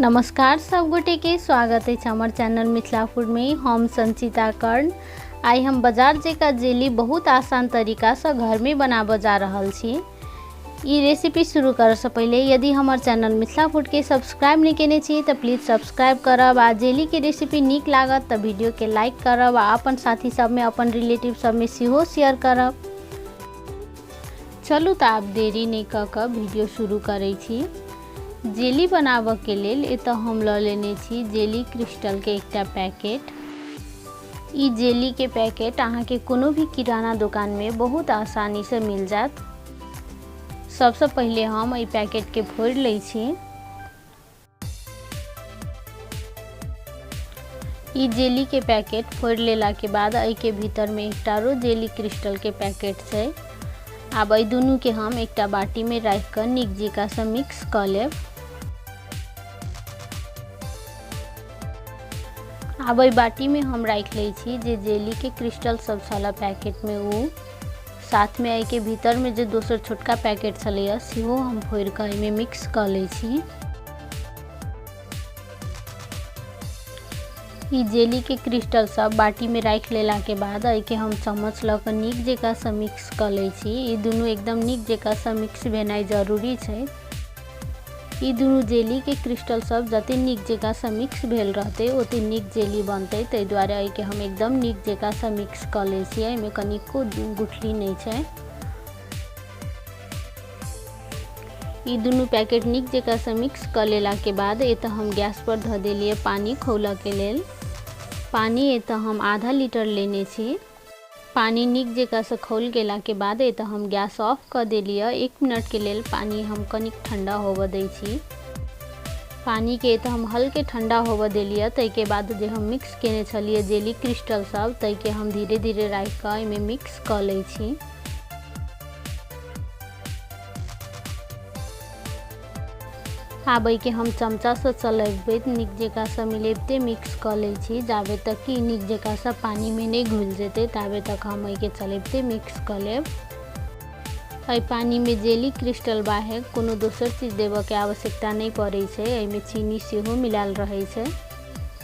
नमस्कार सब गोटे के स्वागत है हमर चैनल मिथिला फूड में। हम संचिता कर्ण। आइ हम बाजार जकाँ जेली बहुत आसान तरीका से घर में बनाबऽ जा रहल छी। ई रेसिपी शुरू करऽ से पहले यदि हमर चैनल मिथिला फूड के सब्सक्राइब नहीं केने छी तो प्लीज सब्सक्राइब करब आ जेली के रेसिपी नीक लागत तो वीडियो के लाइक करब आ अपन साथी सब में अपन रिलेटिव सब में सेहो शेयर करब। चलू तऽ आब देरी नहि कऽ कऽ वीडियो शुरू करै छी। जेली बनाबऽके लेल एतऽ हम लऽ लेने छी जेली क्रिस्टलके एकटा पैकेट। ई जेलीके पैकेट अहाँके कोनो भी किराना दोकानमे बहुत आसानीसँ मिल जायत। सबसँ पहिले हम एहि पैकेटके फोड़ि लै छी। ई जेली के पैकेट फोड़ि लेला के बाद एहि के भीतर में एकटा आरो जेली क्रिस्टल के पैकेट छै। आब एहि दुनू के हम एकटा बाटी में राखि कऽ नीक जकाँ से मिक्स कऽ लेब। आब एहि बाटी में हम राखि लै छी जे जेली के क्रिस्टल सब छल पैकेट में, ओ साथ में एहि के भीतर में जे दोसर छोटका पैकेट छलैया सेहो हम फोड़ि कऽ एहिमे मिक्स कऽ लै छी। ई जेली के क्रिस्टल सब बाटी में राखि लेला के बाद एहिके हम चम्मच लऽ कऽ नीक जकाँ से मिक्स कऽ लै छी। ई दुनू एकदम नीक जकाँ से मिक्स भेनाइ जरूरी छै। ई दुनू जेली के क्रिस्टल सब जते नीक जकाँ से मिक्स भेल रहतै ओते नीक जेली बनतै, ताहि दुआरे एहिके हम एकदम नीक जकाँ से मिक्स कऽ लै छियै। एहिमे कनिको गुठली नहि छै। ई दुनू पैकेट नीक जकाँ से मिक्स कऽ लेला के बाद एतऽ हम गैस पर धऽ देलियै पानी खौलऽ के लेल। पानी एतऽ हम आधा लीटर लेने छी। पानी नीक जकाँ से खौल गेला के बाद एतऽ हम गैस ऑफ कऽ देलियै। 1 मिनट के लेल पानी हम कनिक ठंडा होबऽ दै छी। पानी के एतऽ हम हल्के ठंडा होबऽ देलियै। ताहिके बाद जे हम मिक्स केने छलियै जेली क्रिस्टल सब ताहिके हम धीरे धीरे राखि कऽ एहिमे मिक्स कऽ लै छी। आब एहिके हम चमचासँ चलबैत नीक जकाँसँ मिलेबिते मिक्स कऽ लै छी जाबे तक कि नीक जकाँसँ पानिमे नहि घुलि जेतै ताबे तक हम एहिके चलबिते मिक्स कऽ लेब। एहि पानिमे जेली क्रिस्टल बाहे कोनो दोसर चीज देबऽके आवश्यकता नहि पड़ै छै। एहिमे चीनी सेहो मिलायल रहै छै।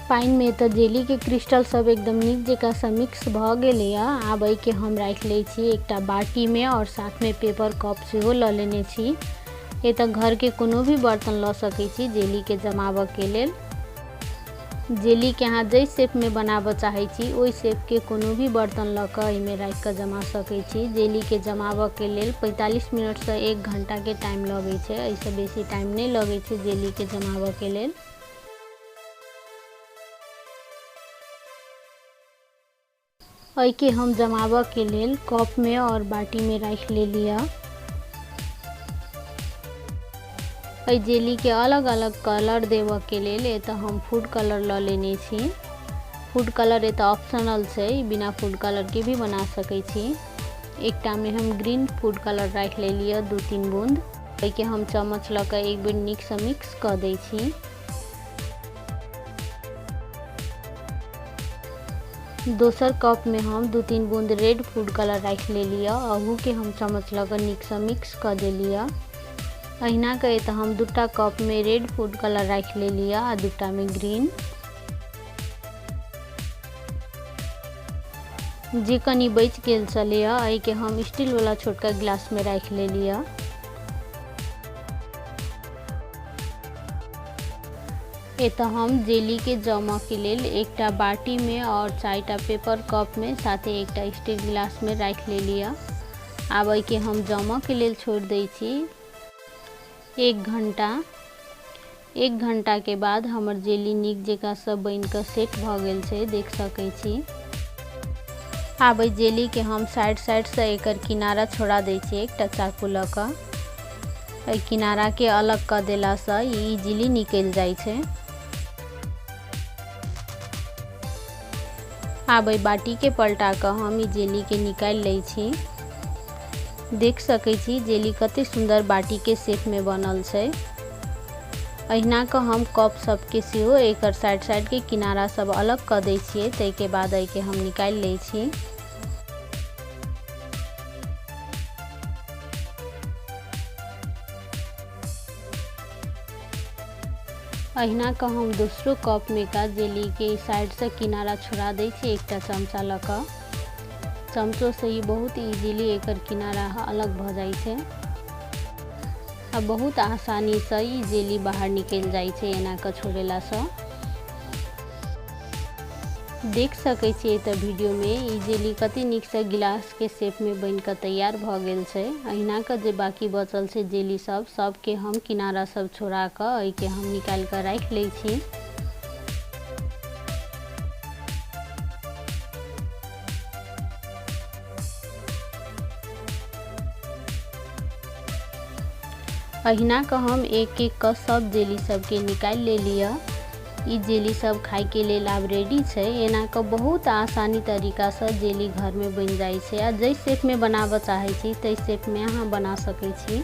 पानिमे तऽ जेलीके क्रिस्टल सब एकदम नीक जकाँसँ मिक्स भऽ गेलैए। आब एहिके हम राखि लै छी एकटा बाटीमे आओर साथमे पेपर कप सेहो लऽ लेने छी। एतऽ घरके कोनो भी बर्तन लऽ सकै छी जेलीके जमाबऽके लेल। जेलीके अहाँ जाहि शेपमे बनाबऽ चाहै छी ओहि शेपके कोनो भी बर्तन लऽ कऽ एहिमे राखि कऽ जमा सकै छी। जेलीके जमाबऽके लेल 45 मिनटसँ 1 घण्टाके टाइम लगै छै, एहिसँ बेसी टाइम नहि लगै छै जेलीके जमाबऽके लेल। एहिके हम जमाबऽके लेल कपमे आओर बाटीमे राखि लेलियै। एहि जेलीके अलग अलग कलर देबऽके लेल एतऽ हम फूड कलर लऽ लेने छी। फूड कलर एतऽ ऑप्शनल छै, बिना फूड कलरके भी बना सकै छी। एकटामे हम ग्रीन फूड कलर राखि लेलियै 2-3 बूंद। एहिके हम चम्मच लऽ कऽ एक बेर नीकसँ मिक्स कऽ दै छी। दोसर कप में हम 2-3 बूंद रेड फूड कलर राखि लेलियै। अहूके हम चम्मच लऽ कऽ नीकसँ मिक्स कऽ देलियै। अहिना कऽ एतऽ हम 2टा कप में रेड फूड कलर राखि लेलियै आ 2टा में ग्रीन। जे कनि बचि गेल छलैया एहिके हम स्टील वाला छोटका गिलास में राखि लेलियै। एतऽ हम जेली के जमऽ के लेल एकटा बाटी में और 4टा पेपर कप में साथे एकटा स्टील गिलास में राखि लेलियै। आब एहिके हम जमऽ के लेल छोड़ि दै छी 1 घंटा। 1 घंटा के बाद हमर जेली नीक जकाँ से बनि कऽ सेट भऽ गेल छै, देख सकै छी। आब एहि जेली के हम साइड साइड से एकर किनारा छोड़ा दै छी एकटा चाकू लऽ कऽ। एहि किनारा के अलग कऽ देलासँ ई इजीली निकलि जाइ छै। आब एहि बाटी के पलटा कऽ हम ई जेली के निकालि लै छी। देख सकै छी जेली कते सुंदर बाटी के शेप में बनल छै। अहिना कऽ हम कप सबके सेहो एकर साइड साइड के किनारा सब अलग कऽ दै छियै, ताहिके बाद एहिके हम निकालि लै छी। अहिना कऽ हम दोसरो कपमे का जेलीके साइडसँ किनारा छोड़ा दै छी एकटा चमचा लऽ कऽ। चमचोसँ ई बहुत इजीली एकर किनारा अलग भऽ जाइ छै आ बहुत आसानीसँ ई जेली बाहर निकलि जाइ छै एना कऽ छोड़ेलासँ। देख सकै छियै तऽ वीडियोमे ई जेली कते नीकसँ गिलासके शेपमे बनि कऽ तैयार भऽ गेल छै। अहिना कऽ जे बाकी बचल छै जेली सब, सबके हम किनारा सब छोड़ा कऽ एहिके हम निकालि कऽ राखि लै छी। अहिना कऽ हम एक एक कऽ सब जेली सबके निकालि लेलियै। ई जेली सब खाइके लेल आब रेडी छै। एना कऽ बहुत आसानी तरीकासँ जेली घरमे बनि जाइ छै आ जाहि शेपमे बनाबऽ चाहै छी ताहि शेपमे अहाँ बना सकै छी।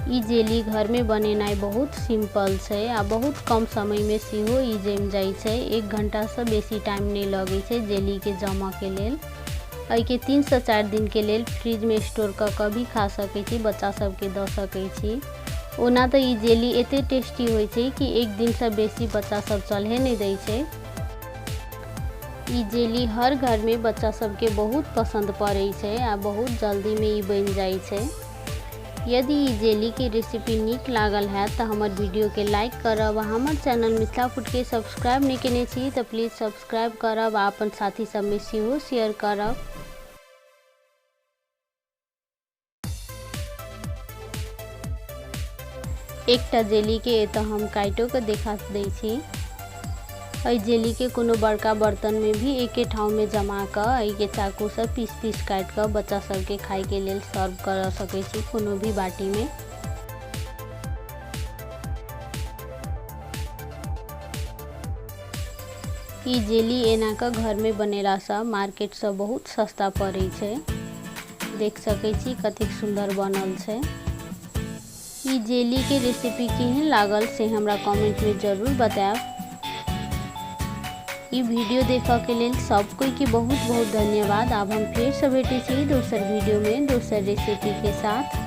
ई जेली घरमे बनेनाइ बहुत सिम्पल छै आ बहुत कम समयमे सेहो ई जमि जाइ छै। 1 घण्टासँ बेसी टाइम नहि लगै छै जेलीके जमऽके लेल। एहिके 3 से 4 दिनके लेल फ्रिजमे स्टोर कऽ कऽ भी खा सकै छी, बच्चा सबके दऽ सकै छी। ओना तऽ ई जेली एते टेस्टी होइ छै कि एक दिनसँ बेसी बच्चा सब चलहे नहि दै छै। ई जेली हर घरमे बच्चा सबके बहुत पसन्द पड़ै छै आ बहुत जल्दीमे ई बनि जाइ छै। यदि ई जेलीके रेसिपी नीक लागल हैत तऽ हमर वीडियोके लाइक करब आ हमर चैनल मिथिला फूडके सब्सक्राइब नहि केने छी तऽ प्लीज सब्सक्राइब करब आ अपन साथी सबमे सेहो शेयर करब। एकटा जेलीके एतऽ हम काटिओ कऽ देखा दै छी। एहि जेलीके कोनो बड़का बर्तनमे भी एके ठाममे जमा कऽ एहिके चाकूसँ पीस पीस काटि कऽ बच्चा सबके खाइके लेल सर्व कऽ सकै छी कोनो भी बाटीमे। ई जेली एना कऽ घरमे बनेलासँ मार्केटसँ बहुत सस्ता पड़ै छै। देख सकै छी कतेक सुन्दर बनल छै। ई जेलीके रेसिपी केहन लागल से हमरा कमेंटमे जरूर बतायब। ई वीडियो देखऽके लेल सब कोई के बहुत बहुत धन्यवाद। आब हम फेरसँ भेटै छी दोसर वीडियोमे दोसर रेसिपीके साथ।